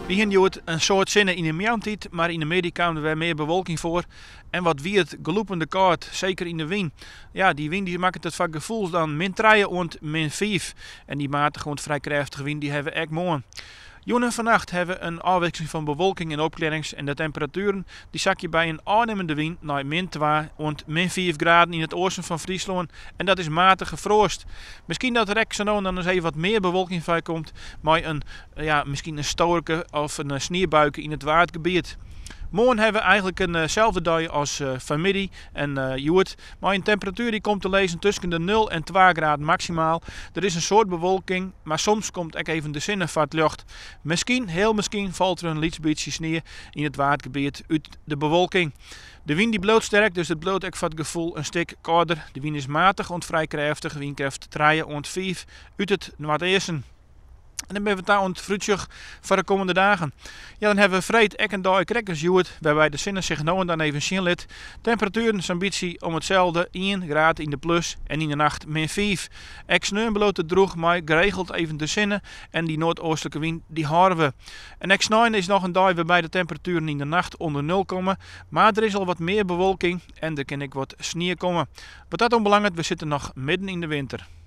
Wy hiene hjoed in soad sinne yn de moarntiid, mar yn de middei kaam der wer mear bewolking foar. En wat wie it glûpende kâld, seker yn de wyn. Ja, dy wyn dy makket it foar gefoel dan min trije oant min fiif. En dy matige oant frij krêftige wyn dy hawwe we ek moarn. Jûn en fannacht hawwe we in ôfwikseling fan bewolking en opklearrings en de temperatueren dy sakje by in ôfnimmende wyn nei min twa oant min fiif graden yn it oasten fan Fryslân en dat is matige froast. Miskien dat der ek sa no en dan ris even wat mear bewolking foarkomt mei in ja, miskien in stoarke of in sniebuike yn it Waadgebiet. Moarn hawwe we eigenlik in selde dei as fanmiddei en hjoed, mei in temperatuer dy't komt te lizzen tusken de nul en twa graden maksimaal. Der is in soad bewolking, mar soms komt ek even de sinne foar 't ljocht. Miskien, hiel miskien, falt der in lyts bytsje snie yn it Waadgebiet út de bewolking. De wyn dy bliuwt sterk, dus it bliuwt ek foar it gefoel in stik kâlder. De wyn is matich oant frij krêftich, wynkrêft trije oant fiif út it noardeasten. En dan binne we ta oan it foarútsjoch foar de kommende dagen. Ja, dan hawwe we freed ek in dei krekt as hjoed, wêrby de sinne sich no en dan even sjen lit. Temperatueren sa'n bytsje om itselde, ien graad yn de plus en yn de nacht min fiif. Ek sneon bliuwt it drûch mei geregeld even de sinne en dy noardeastlike wyn dy hâlde we. En ek snein is noch in dei wêrby de temperatueren yn de nacht ûnder nul komme, mar der is al wat mear bewolking en der kin ek wat snie komme. Wat dat oanbelanget, we sitte noch midden yn de winter.